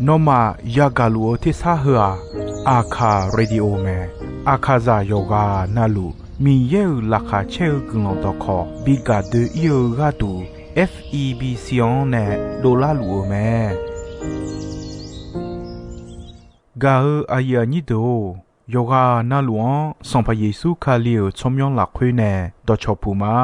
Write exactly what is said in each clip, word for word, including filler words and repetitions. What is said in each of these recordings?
Nawmaf yagaq luf-eu tersar heu-aq, Aqkaq Radio mae. Aqkaqzaq yawqghaq navluf Miqyaer-euq laqkhaq caer-eu guiqlanq dawqkawq bi gaq doe-ir-eu gharduq, F E B C-anr nae dovlar luf-eu mae. Gaq-eu aqyuif aqnyir deuq-or, yawqghaq navluf-anr Sanqpaq Yeqsur Kali-euq tsawrmyanr lafkhoer nae dawqcawq puq ma.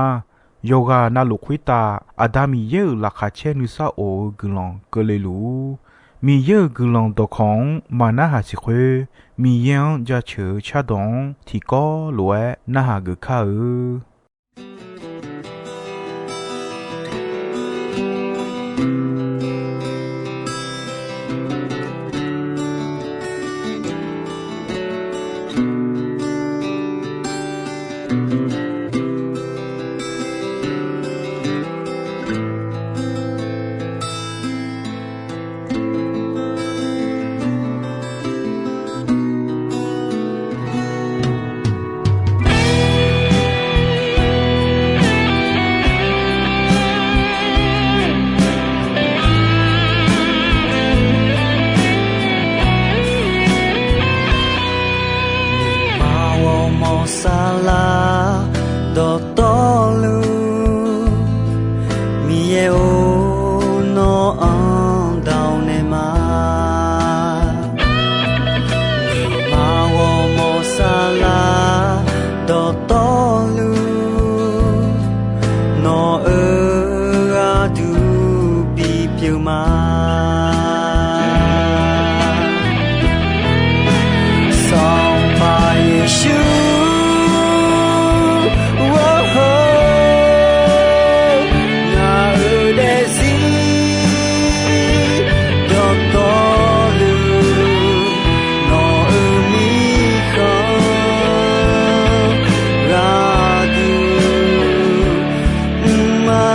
Yawqghaq navluf khoertav Aqda Miqyaer-euq laqkhaq caer nuisar of-eu guiqlanq keuvle luf-ur. Miqyaer-euq guiqlanq dawqkawq-anr maqnarhaq siq khoer, Miqyaer-anr jaceuq-eu cardawq-anr tiqkawv lof-aer narhaq geuf kar-eu. Maqghawq mawq saflar dawqtawvluf, Miqyaer-or, nawr-anr dawq naeq ma. Maqghawq mawq saflar dawqtawvluf, nawq-euq gharduq bipyeuf ma. Sanqpaq Yeqsur, ngaq-euq daefzir dawqtawvluf, nawq-euq mirkhanq gharduq mr ma.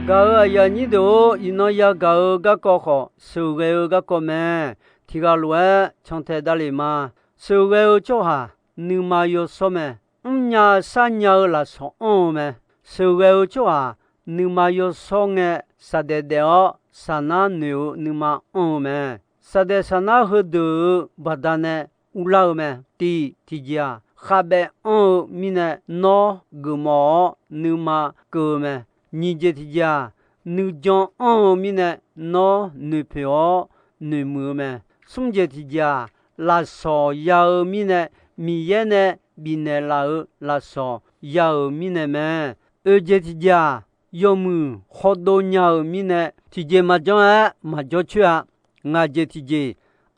Gaq-euq aqyuif aqnyir deuq-or, iqnan yagaq-eu garkawv khawf, sheuqghae-eu garkawv mae. Tiq ghaq lof-aer cantae davlef ma. Sheuqghae-eu tsawrhaq nuima yawshawr mae. Mrnya sharnya-eu lafsawq anr-eu mae. Sheuqghae-eu tsawrhaq nuima yawshawr ngae, saqdaef daef-awr saqnar noeq-eu nuima anr-eu mae. Saqdaef saqnar heudeuq-euq baqdanae uvlar-eu mae. Tiq tiqjeq-aq, khavbaev anr-eu mirnae nawr geufmawf-awr nuima keuv-eu mae. Nyiq jeq tiqjeq-aq, nuijan anr-eu mirnae nawr noeqpoeq-awr noeqmuiq-eu mae. Smr jeq tiqjeq-aq, lafsawq ya-eu mirnae Miqyaer nae bifnaeq laf-euq lafsawq ya-euq mirnae mae. Oeq jeq tiqjeq-aq, yawmuiq khawdov nya-euq mirnae tiqjeq maqjanr-aer maqjawr coer-a. Ngaq jeq tiqjeq,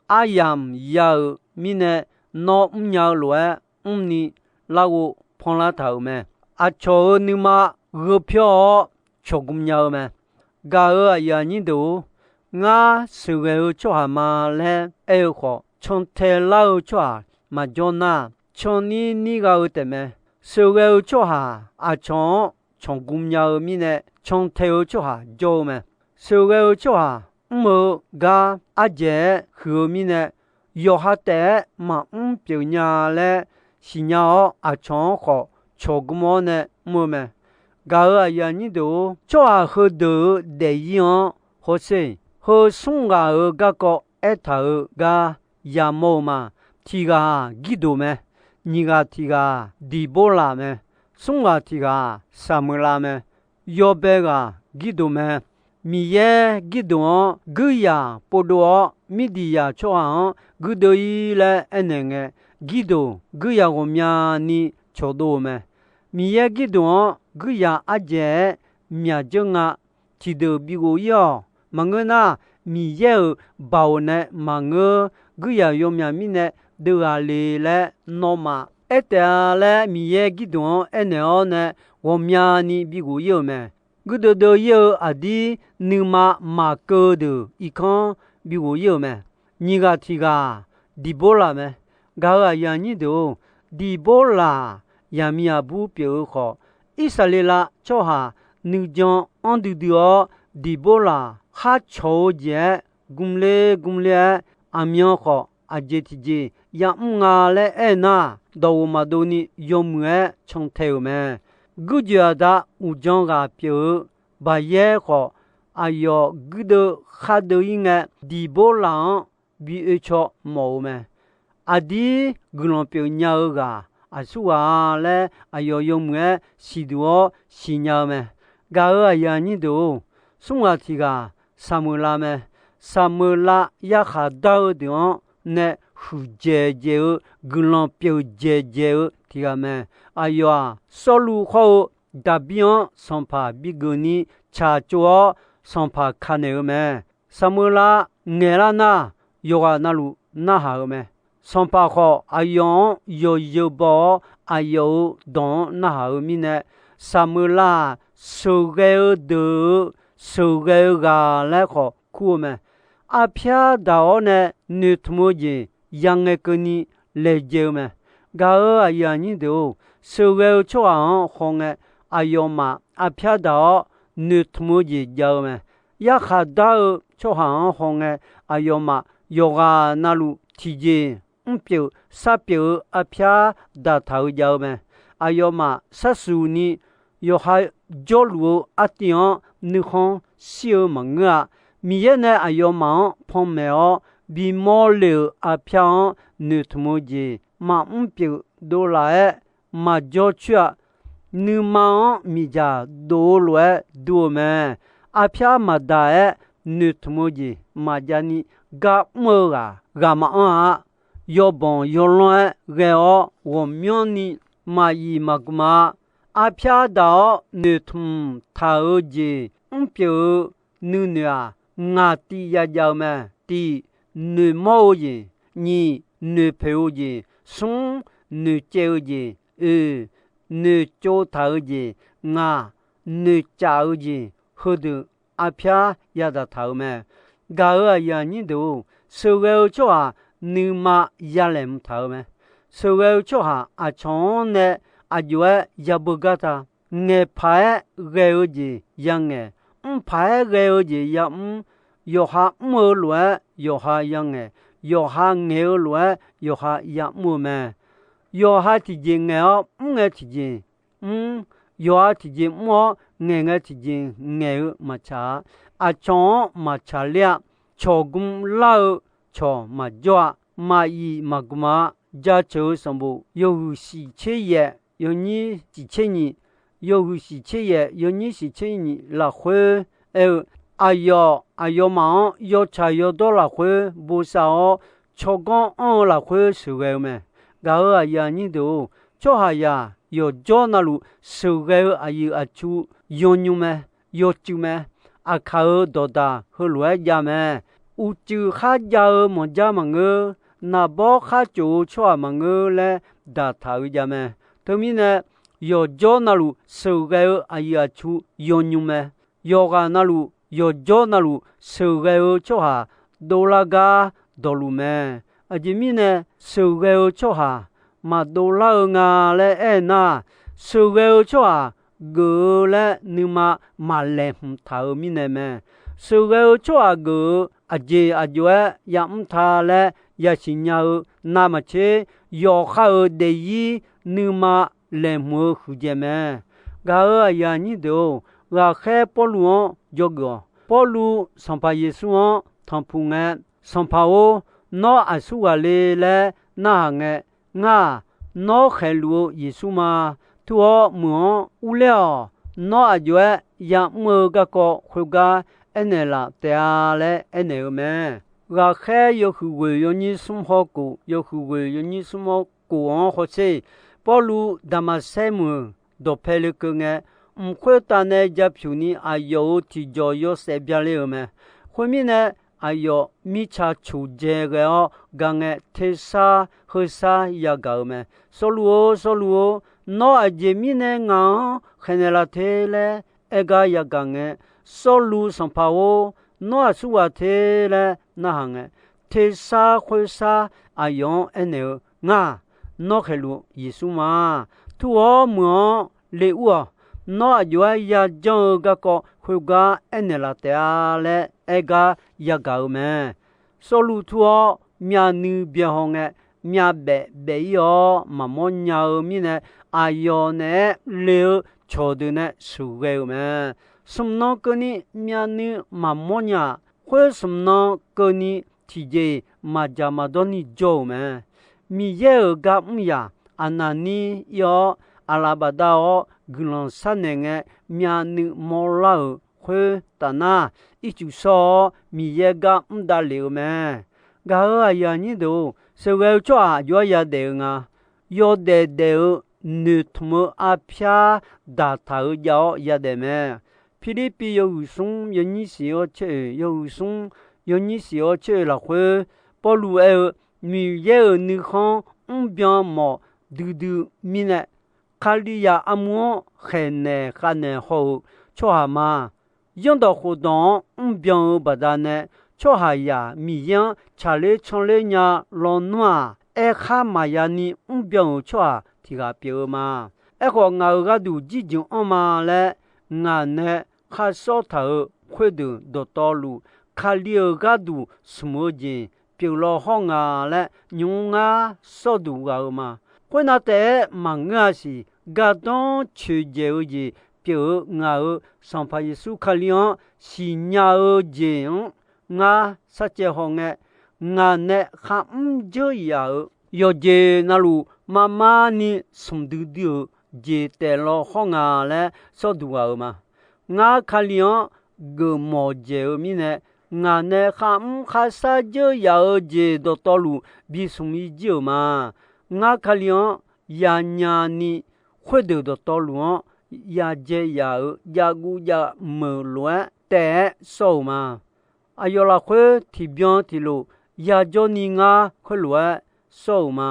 aryamq ya-euq mirnae nawr mrnya-eu lof-aer mrni larghov panlar taq-euq mae. Aqcawq-euq nuima gheu pyawr-awr cawqgm nya-eu mae. Gaq-euq aqyuif aqnyir deuq-or, ngar sheuqghae-eu tsawrhaq ma laer aer-eu khawf, cantae lar-eu tsawrhaq maqjawr nar, canir nir gha-eu taefmae. Sheuqghae-eu tsawrhaq aqcawq-anr cawqgm nya-eu mirnae, cantae-eu tsawrhaq jawr-eu mae. Sheuqghae-eu tsawrhaq mr-eu gar ardzaeq-aer huiq-eu mirnae, yawqha taef-aer maqmr pyeuf nya laer siqnya-awr, aqcawq-anr khawf cawqgm-awr nae mr-eu mae. Gaq-euq aqyuif aqnyir deuq-or, tsawrhaq heudeuq-euq daefzir-anr hawsher-eq. Heu smr ghaq-euq garkawv aertaq-euq gar yamawr-eu ma. Tiq ghaq-aq Girdoq mae. Nyiq ghaq tiq ghaq-aq Diqborlaq mae. Smr ghaq tiq ghaq-aq Saqmeuqlav mae. Yawbae ghaq Girdoq mae. Miqyaer Girdoq-anr guirzaq povdov-awr, Mirdiqyaq tsawrhaq-anr guirdeuv-ir laer aernaeq ngae, Girdoq guirzaq ghawqmyani cawqdov-euq mae. Miqyaer Girdoq-anr guirzaq ardzaeq-aer myaqdzeur nga. Tiqdeuq bighof-ir-awq. Maqngeur nar, Miqyaer-euq baoq nae maqngeur, guirzaq yawmyaq mirnae deuv ghaq le laer nawmaf aertaef-a laer, Miqyaer Girdoq-anr aernaeq-awr nae ghawqmyani bighof-ir-euq mae. Guirdeuv deuv-ir-eu aqdir nuima maqkeuv deuq irkanr bighof-ir-euq mae. Nyiq ghaq tiq ghaq-aq Diqborlaq mae. Gaq-euq aqyuif aqnyir deuq-or, Diqborlaq yaqmiq aqbur pyeuf-eu khawf, Irsaqleqlav tsawrhaq nuijan anr duidui-awr, Diqborlaq khar cawq-eu jeq-aer gmler gmler-aer, aqmyan khawf aqjeq tiqjeq yamr nga laer aer nar, dawqghof maqdovni yawmuiq-aer cantae-euq mae. Guirjoeq aqda uqdzan ghaq pyeuf-eu Baqyaer khawf, aqyawf guirdeuv khar deuv-ir ngae, Diqborlaq-anr bi oecaw mawf-eu mae. Aqdir guiqlanq pyeuf nya-eu ghaq aqsur ghaq-a laer, aqyawf yawmuiq-aer siqduq-awr siqnya-eu mae. Gaq-euq aqyuif aqnyir deuq-or, smr ghaq tiq ghaq Saqmeuqlav mae. Saqmeuqlav yarkhaq dar-eu deuq-anr nae huiqdzaeq dzaeq-eu, guiqlanq pyeuf dzaeq dzaeq-eu tiq ghaq mae. Aqyawf-aq, Sawrluv khawr-eu Daqbir-anr sanqpaq bigeuf ni tsaqtsov-awr, sanqpaq ka naeq-eu mae. Saqmeuqlav ngaeqlar nar, yawqghaq navluf narhaq-eu mae. Sanqpaq khawf, aqyawf-anr yawzeu baw-awr, aqyawf-euq dawq-anr narhaq-eu mirnae, Saqmeuqlav-aq, sheuqghae-eu deuq-euq sheuqghae-eu ghaq laer khawf kur-eu mae. Arpyar daq-awr nae noeqtmq-eu jeq yangae keuvni laejae-eu mae. Gaq-euq aqyuif aqnyir deuq-or, sheuqghae-eu tsawrhaq-anr hawngae, aqyawfmaf arpyar daq-awr noeqtmq-eu jeq jav-eu mae. Yarkhaq dar-eu tsawrhaq-anr hawngae, aqyawfmaf yawqghaq navluf tiqjeq mrpyeuf sharpyeuf-eu arpyar daqtaq-eu jav-eu mae. Aqyawfmaf sharsuq ni yawqha jawrluf-eu artiv-anr nuikhanr shir-eu maqngeur-a. Miqyaer nae aqyawfmaf-anr panmaeq-awr bimawr le-euq arpyar-anr noeqtmq-eu jeq maqmr pyeuf dovlaf-aer maqjawr coer-a. Nuima-anr miqdzaq dov-eu lof-aer dur-eu mae. Arpyar maqdaq-aer noeqtmq-eu jeq maqjav ni gar mr-eu ghaq ghaq maqanr-a. Yawbanq yawlanr-aer ghae-awr ghawqmyanrni maqyif maqgmq-a. Arpyar daq-awr noeqtmq taq-eu jeq mrpyeuf-eu nuinoeq-aq, ngaq tiv yajav-eu mae. Tiv, noeqmawr-eu jeq. Nyiq, noeqpoeq-eu jeq. Smr, noeqcaev-eu jeq. Oeq, noeqtsov taq-eu jeq. Ngaq, noeqcaf-eu jeq. Heudeuq arpyar yadaq taq-euq mae. Gaq-euq aqyuif aqnyir deuq-or, sheuqghae-eu tsawrhaq nuima yalaeq mqtaq-eu mae. Sheuqghae-eu tsawrhaq aqcawq-anr nae aqjox-aer yabeu gar ta. Ngaeqpaq-aer ghae-eu jeq yangaeq, mr paq-aer ghae-eu jeq yamr. Yawqha mr-eu lof-aer yawqha yangaeq, yawqha ngaeq-eu lof-aer yawqha yamr-eu mae. Yawqha tiqjeq ngaeq-awr mr ngae tiqjeq mr, yawqha tiqjeq mr-awr ngaeq ngae tiqjeq ngaeq-eu maqtsaq-a. Aqcawq-anr maqtsaq ler-a. Cawq gm lar-eu cawq maqjawr-a. Maqyif maqgm-a. Jaceuq-eu sanqbof yawhuiq shiq tser yaef yawnyir shiq tser nyiq, yawhuiq shiq tser yaef yawnyir shiq tser nyiq lafkhoer aer-eu, aqyawf aqyawfmaf-anr yawtsaq yawdawr lafkhoer bosav-awr, tsawrganr anr-eu lafkhoer sheuqghae-eu mae. Gaq-euq aqyuif aqnyir deuq-or, tsawrhaqzaq yawqjawr navluf sheuqghae-eu aqyuif aqtsu yawnymr mae, yawcuiv mae. Aqkaq-euq dawqdaq heulof-aer jav mae. Uqcuiv kharjav-eu mawqjar maqngeur, naqbawr khar cof-eu tsawrhaq maqngeur laer daqtaq-eu jav mae. Teumirnae, yawqjawr navluf sheuqghae-eu aqyuif aqtsu yawnymr mae. Yawqghaq navluf yawqjawr navluf sheuqghae-eu tsawrhaq dovlar gar dawqluf mae. Aqjeq mirnae, sheuqghae-eu tsawrhaq maqdov lar-eu nga laer aernar, sheuqghae-eu tsawrhaq geuf-eu laer nuima maqlaeqhmq taq-euq mirnae mae. Sheuqghae-eu tsawrhaq geuf-eu aqjeq aqjox-aer yamr ta laer yasiq nya-eu navmaqtser, yawqha-euq daefzir nuima laeqhmq-eu huiqdzaeq mae. Gaq-euq aqyuif aqnyir deuq-or, ghaqkhaer Pawrluv-anr dzawgeuf-awq. Pawrluv Sanqpaq Yeqsur-anr tanqpuq ngae, Sanqpaq-or, nawr aqsurghaq le laer narhaq ngae, ngar-aq, nawr khaeqluf-eu Yeqsur ma. Tur-awr meuq-anr urler-awq. Nawr aqjox-aer yamr-eu garkawv khoergar aernaeq laf taef-a laer aernaeq-eu mae. Ghaqkhaer yawhuiq ghoeq yawnyir smr hawkof, yawhuiq ghoeq yawnyir smr hawkof-anr hawsher. Pawrluv Daqmaqsaer meuq dawqpae lekeuv ngae, mq khoertav nae japyuq ni aqyawf-euq tiqjawq yawshaef bya le-euq mae. Khoermirnae, aqyawf mirtsaq coqdzae ghae-awr gaq ngae, tersar heusar yagaq-euq mae. Sawrluv-or, Sawrluv-or, nawr aqjeq mirnae ngaq-anr khaeqnaeq laf te laer aer gar yagaq ngae, Sawrluv sanqpaq-or, nawr aqsurghaq te laer narhaq ngae, tersar khoersar aqyawf-anr aernaeq-eu, ngar-aq, nawr khaeqluf Yeqsur ma. Tur-awr meuq-anr le ur-awq. Nawr aqjox-aer yajanr-eu garkawv khoergar aernaeq laf taef-a laer aer gar yagaq-euq mae. Sawrluv tur-awr myavnuiv byaehaw ngae, myavbaef baef-ir-awr maqmawr nya-eu mirnae, aqyawf naeq-aer le-eu cawqdeuq nae sheuqghae-euq mae. Smq nan keuvni myavnuiv maqmawr nya-aq, khoer smq nan keuvni tiqjeq-iq maqdzaq maqdawr ni jawr-euq mae. Miqyaer-euq gar mr yaq, Aqnaqnir ir-awr, aqlaf bafdav-awr guiqlanq sharnaeq ngae, myavnuiv mawrlar-euq khoertaf nar, ircuf shawr-awr Miqyaer gar mr davlef-eu mae. Gaq-euq aqyuif aqnyir deuq-or, sheuqghae-eu tsawrhaq aqjox-aer yadaef-eu nga. Yawdaef daef-eu noeqtmq-eu arpyar daqtaq-eu jav-awr yadaef mae. Pirlirpiv yawhuiq smr yawnyir siq-awr caer-oe, yawhuiq smr yawnyir siq-awr caer-oe lafkhoer, Pawrluv aer-eu, Miqyaer-euq nuikhanr mrbyan mawf duidui mirnae, Kalizaq armur-anr khaeqnaeq khavnaeq haw-eu tsawrhaq ma. Zanrdawq khofdawq-anr mrbyan-eu baqdanae, tsawrhaqzaq Miqyaer-anr tsaqler canler nya lawnmr-aq, aerkhar maqya ni mrbyan-euq tsawrhaq tiq ghaq pyeuf-eu ma. Aerkhawf, ngaq-euq gharduq jirjeuq anr ma laer ngaq nae khar sawr taq-euq khoerdeuq dawqtawvluf, Kali-euq gharduq smq-eu jeq pyeuf law hawr nga laer nymq-mr ngar sawrduq ghaq-eu ma. Khoernav taef-aer maqngeur-a siq. Gardanr coeqdzaeq-eu jeq pyeuf-eu ngaq-euq Sanqpaq Yeqsur Kali-anr siqnya-eu jeq-anr ngar sharcaev haw ngae, ngaq nae kharmr dzeur yaf-euq yawqjeq navluf marmar ni smq duidui-euq jeq taef law hawr nga laer sawrduq ghaq-eu ma. Ngar Kali-anr geufmawf dzaeq-eu mirnae, ngaq nae kharmr kharshar dzeur yaf-eu jeq dawqtawvluf bi smq-ir jir-euq ma. Ngar Kali-anr yanya ni khoerdeuq dawqtawvluf-anr yadzae yaf-euq javguv javmeuq lof-aer taef-aer sawr-euq ma. Aqyawf lafkhoer tiqbyan tiqlof yajawr ni ngar khoerlof-aer sawr-euq ma.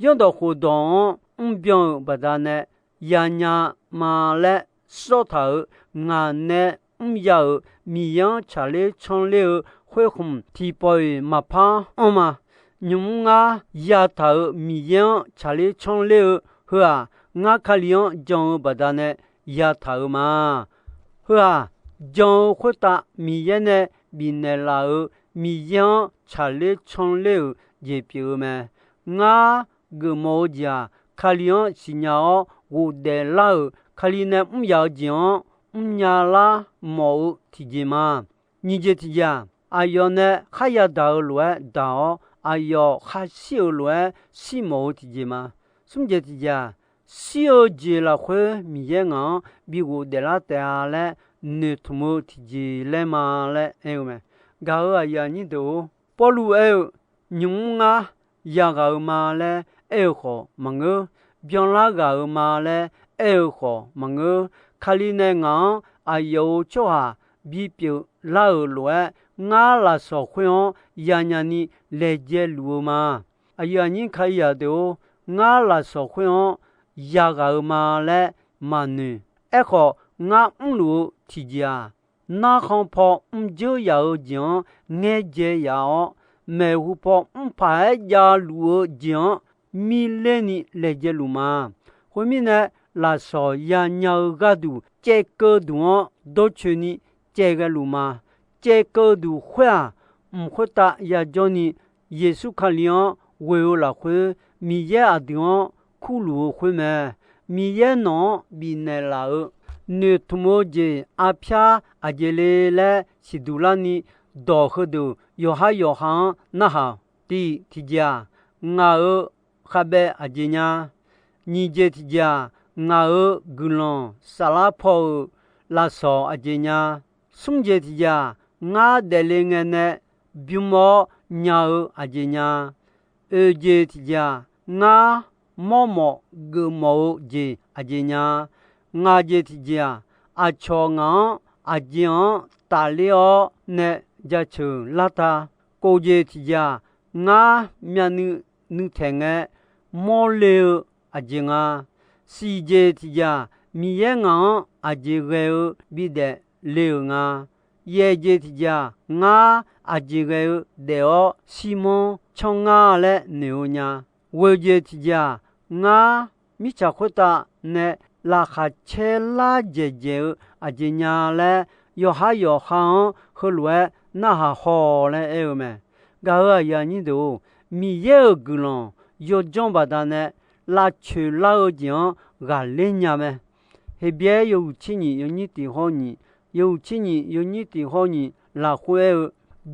Zanrdawq khofdawq-anr mrbyan-euq baqdanae yanya ma laer sawr taq-euq ngaq nae mrya-euq Miqyaer-anr tsaqler canler-eu khoerkhmq tiqpawf-iq maqpar anr ma. Nymq-mr ngar yataq-euq Miqyaer-anr tsaqler canler-eu heu-aq, ngar Kali-anr jan-eu baqdanae yataq-euq ma. Heu-aq, jan-eu khoertav Miqyaer nae bifnaeq laf-euq Miqyaer-anr tsaqler canler-euq jeq pyeuf-eu mae. Ngar geufmawf-eu jeq-aq, Kali-anr siqnya-awr ghofdaef lar-euq, Kali nae mr yaf-eu jeq-anr mrnya lar mawf-eu tiqjeq ma. Nyiq jeq tiqjeq-aq, aqyawf nae kharya daq-eu lof-aer daq-awr, aqyawf khar shir-euq lof-aer shir mawf-eu tiqjeq ma. Smr jeq tiqjeq-aq, shir-eu jeq lafkhoer Miqyaer ngaq-anr bi ghofdaef lar taef-a laer noeqtmq-eu tiqjeq laer ma laer aer-eu mae. Gaq-euq aqyuif aqnyir deuq-or, Pawrluv aer-eu, nymq mr ngar yaghaq-eu ma laer aer-eu khawf maqngeur, byanlar ghaq-euq ma laer aer-eu khawf maqngeur, Kali nae ngaq-anr aqyawf-euq tsawrhaq bipyeuf lar-euq lof-aer, ngar lafsawq khoer-anr yanya ni laejae luf-eu ma. Aqyuif aqnyir Kalizaq deuq-or, ngar lafsawq khoer-anr yaghaq-eu ma laer maqnoeq. Aerkhawf, ngar mrluf-eu tiqjeq-aq, narkhan paw mrjeur yaf-eu jeq-anr ngaerdzae yaf-awr, maeqhu paw mrpaq-aer javluf-eu jeq-anr mirler ni laejae luf ma. Khoermirnae, lafsawq yanya-eu gharduq caevkeuv duq-anr dawrcoeni caevghae luf ma. Caevkeuv duq khoer-aq, mq khoertav yajawr ni Yeqsur Kali-anr ghoe-eu lafkhoer, Miqyaer aqdui-anr kurluf-eu khoer mae. Miqyaer nawq-anr bifnaeq laf-euq noeqtmq-eu jeq arpyar aqjeq le laer siqduq larni dawq heudeuq yawqhar yawqha-anr narhaq-awq. Tiq, tiqjeq-aq, ngaq-euq khavbaev aqjeq nya. Nyiq jeq tiqjeq-aq, ngaq-euq guiqlanq saflar paw-euq lafsawq aqjeq nya. Smr jeq tiqjeq-aq, ngar daefle ngae nae bym-awr nya-eu aqjeq nya. Oeq jeq tiqjeq-aq, ngar mawrmawf geufmawf-eu jeq aqjeq nya. Ngaq jeq tiqjeq-aq, aqcawq ngaq-anr aqjeq-anr tafler-awr nae jaceuq lar ta. Kof jeq tiqjeq-aq, ngar myavnuiv nuitaeq ngae mawrle-eu aqjeq nga. Siq jeq tiqjeq-aq, Miqyaer ngaq-anr aqjeq ghae-eu bidaef le-euq nga. Yaeq jeq tiqjeq-aq, ngar aqjeq ghae-eu daef-awr shirmanr canr ngar laer noeq-eu nya. Ghoeq jeq tiqjeq-aq, ngar mirtsaq khoertav nae laqkhaq caer lar dzaeqdzaeq-eu aqjeq nya laer, yawqhar yawqha-anr heulof-aer narhaq haw laer aer-eu mae. Gaq-euq aqyuif aqnyir deuq-or, Miqyaer-euq guiqlanq yawdzanr baqdanae lavcoeq lar-eu jeq-anr ghaqler nya mae. Heqbyaer yawhuiq tser nyiq yawnyir tiq hawr nyiq, yawhuiq tser nyiq yawnyir tiq hawr nyiq lafkhoer aer-eu,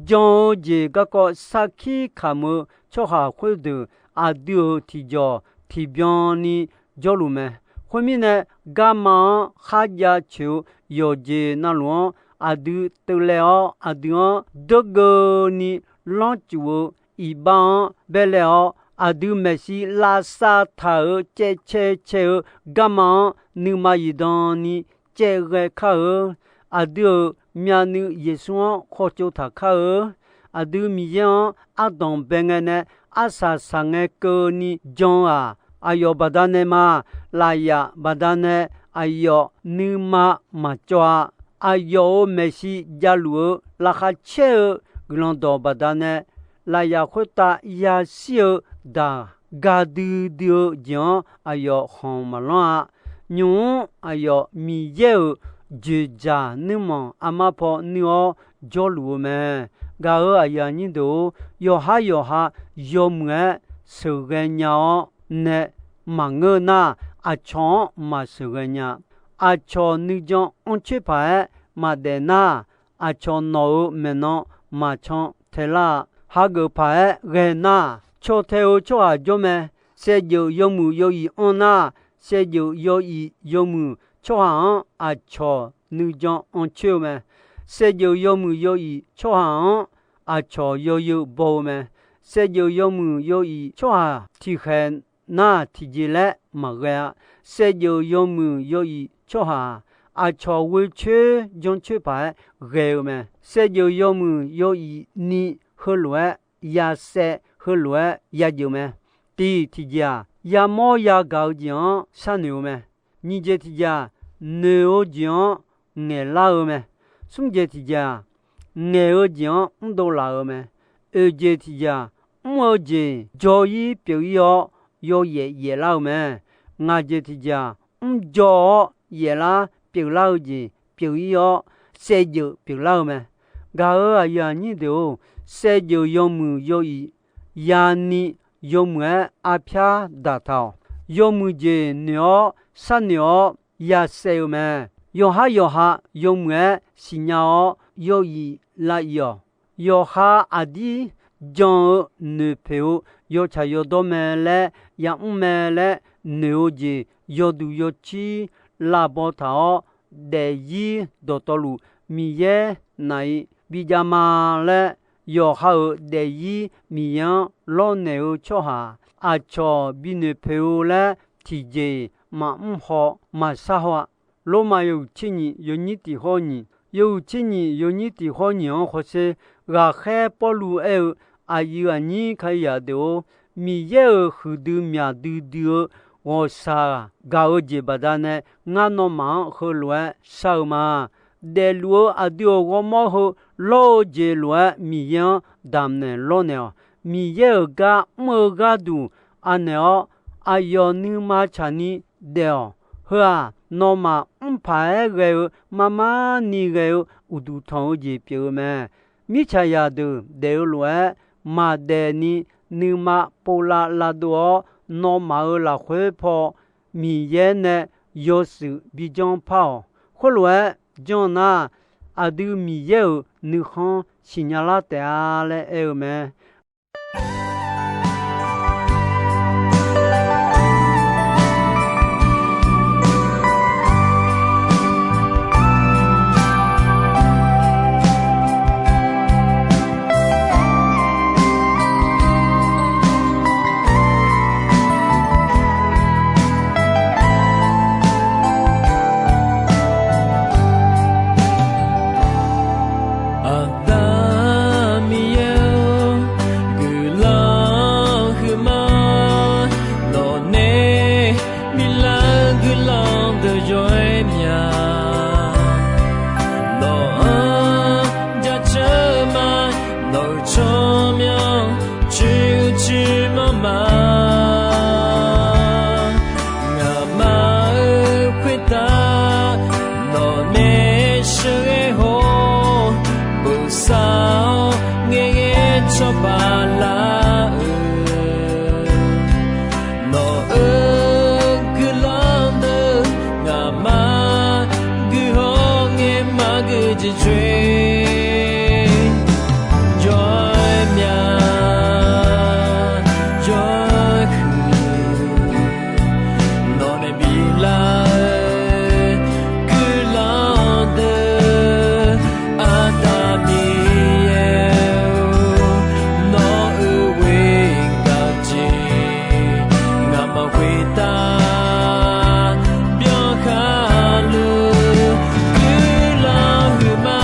jan-eu jeq garkawv sarkir kamq-eu tsawrhaq khoerdeuq aqdui-euq tiqjawq tiqbyan ni jawrluf mae. Khoermirnae, garma-anr kharjav coeq-eu yawqjeq navluf-anr aqdui teuvlae-awr, aqdui-anr dawrgeuvni lanrcuf-eu iqbax-anr baerlae-awr, aqdui maeqshi lavsav taq-euq caevcae cae-eu garma-anr nuima zifdan ni caevghae kar-eu. Aqdui-euq myavnuiv Yeqsur-anr khawtsov taq kar-eu. Aqdui Miqyaer-anr ardanq bae ngae nae arsaq saqngae keuvni jan-eu-aq, aqyawf baqdanae ma. Lafyaf baqdanae aqyawf nuima maqcawv-a. Aqyawf-euq maeqshi javluf-eu laqkhaq caer-eu guiqlanq dawq baqdanae, lafyaf khoertav yashir-eu daq ga duidui-eu jeq-anr aqyawf khanq maqlanr-a. Nymq-mr aqyawf Miqyaer-euq dzoeqdzaq nuirmanq armar paw nuir-awr jawrluf-eu mae. Gaq-euq aqyuif aqnyir deuq-or, yawqhar yawqha yawmuiq-aer sheuqghae nya-awr nae maqngeur nar, aqcawq-anr maqsheuqghae nya. Aqcawq nuijan anrcoer paq-aer maqdaef nar, aqcawq nawq-euq maeqnan maqcan tae lar-a. Hageuf paq-aer ghae nar, caw tae-eu tsawrhaq jawr mae. Saevdzeuf yawmuiq yawiq anr nar, saevdzeuf yawiq yawmuiq tsawrhaq-anr aqcawq nuijan anrcoer-eu mae. Saevdzeuf yawmuiq yawiq tsawrhaq-anr aqcawq yawyeu baw-eu mae. Saevdzeuf yawmuiq yawiq tsawrhaq tiqkhaeq nar tiqjeq laer maqghae-a. Saevdzeuf yawmuiq yawiq tsawrhaq-aq, aqcawq ghoecoer jancoer paq-aer ghae-eu mae. Saevdzeuf yawmuiq yawiq ni heulof-aer yasaev, heulof-aer yageuf mae. Tiq tiqjeq-aq, yamawr yagaq-eu jeq-anr sharnoeq-eu mae. Nyiq jeq tiqjeq-aq, noeq-eu jeq-anr ngaeqlar-eu mae. Smr jeq tiqjeq-aq, ngaeq-eu jeq-anr mrdov laf-eu mae. Oeq jeq tiqjeq-aq, mr-eu jeq jawr-ir pyeuf-ir-awr yawyaef yaeflar-eu mae. Ngaq jeq tiqjeq-aq, mrdzaw-awr yaeflar pyeuflar-eu jeq pyeuf-ir-awr, saevdzeuf pyeuflar-eu mae. Gaq-euq aqyuif aqnyir deuq-or, saevdzeuf yawmuiq yawiq yani yawmuiq-aer arpyar daqtaq-awq. Yawmuiq jeq noeq-awr sharnoeq-awr yasaev-eu mae. Yawqhar yawqha yawmuiq-aer siqnya-awr yawiq laviq-awq. Yawqha aqdir jan-eu noeqpoeq-eu yawtsaq yawdawr mae laer, yamr mae laer noeq-eu jeq yawduq yawcir lavbaw taq-awr, daefzir dawqtawvluf Miqyaer naq-iq bijav ma laer, yawqha-euq daefzir Miqyaer-anr lawrnaeq-eu tsawrhaq aqcawq binoeq poeq-eu laer tiqjeq-iq maqmr haw maqshar haw-a. Lormav yawhuiq tser nyiq yawnyir tiq hawr nyiq, yawhuiq tser nyiq yawnyir tiq hawr nyiq-anr hawsher, ghaqkhaer Pawrluv aer-eu, aqyuif aqnyir kalizaq deuq-or, Miqyaer-euq huiqdui myaq duidui-eu ghawqshaq gaq-eu jeq baqdanae, ngar nawmaf-anr heulof-aer shar-eu ma. Daefluf-eu aqdui-euq ghawrmawr heu lawr-eu jeq lof-aer Miqyaer-anr damqnaeq lawrnaeq-awq. Miqyaer-euq gar mr-eu gharduq anaeq-awr, aqyawf nuima tsaqni daef-awq. Heu-aq, nawmaf mrpaq-aer ghae-eu marmar ni ghae-eu uqduq tanq-eu jeq pyeuf-eu mae. Mirtsaqzaq deuq daef-eu lof-aer maqdaef ni nuima povlav lavdov-awr, nawmaf-euq lafkhoer paw Miqyaer nae yawshuif bijanr par-awq. Khoerlof-aer janr nar, aqdui Miqyaer-euq nuikhanr siqnya lar taef-a laer aer-eu mae. Aqda Miqyaer-or, guiqlanq huiqma, nawqnae biflar-eu guiqlanq deuq yawr-aer mya. Nawq-anr jaceuq ma, nawq-euq tsawrmyanr cuiv cuiv manr ma. Ngaqma-euq khoertav nawqnae sheuqghae haw, bosav-awr ngaeqghae cawba lar-eu, nawq-euq guiqlanq deuq ngaqma guiqhawr ngae maqgui jeq coer. Jawr-aer mya, jawr-aer huiq, nawqnae biflar-eu guiqlanq deuq, Aqda Miqyaer-or, nawq-euq ghoer gaq jeq ngaqma khoertav byankhar luf guiqlanq huiqma.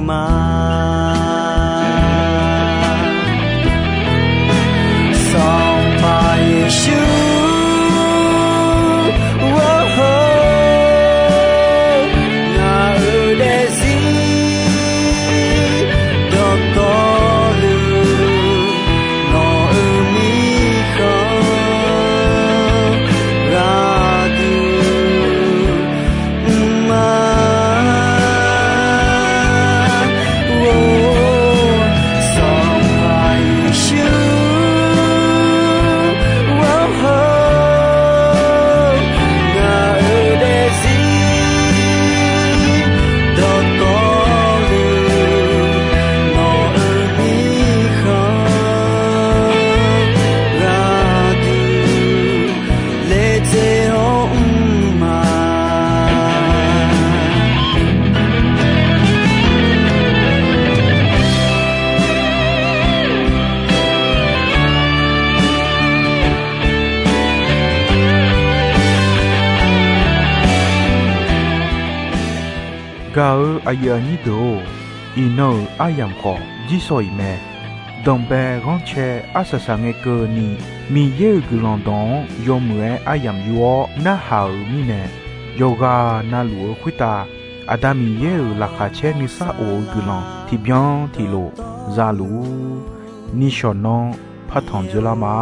ma. Sanqpaq Yeqsur, waho, ngaq-euq daefzir dawqtawvluf, nawq-euq mirkhanq ghaqduq mr ma. Or, Sanqpaq Yeqsur, waho, ngaq-euq daefzir dawqtawvluf, nawq-euq mirkhanq ghaqduq laedzae-awr mr ma. Gaq-eu aqyuif aqnyir deuq-or, iqnan-euq aryamq khawf jirsawq iq mae. Danqbae ghanrcae arsaq saq ngae keuvni, Miqyaer-euq guiqlanq dawq-anr yawmuiq-aer aryamq yur-awr narhaq-euq mirnae, yawqghaq navluf-eu khoertav Aqda Miqyaer-euq laqkhaq caer nuisar of-eu guiqlanq tiqbyan tiqlof za luf-ur. Nishawq nanr partanq dzeurlar ma.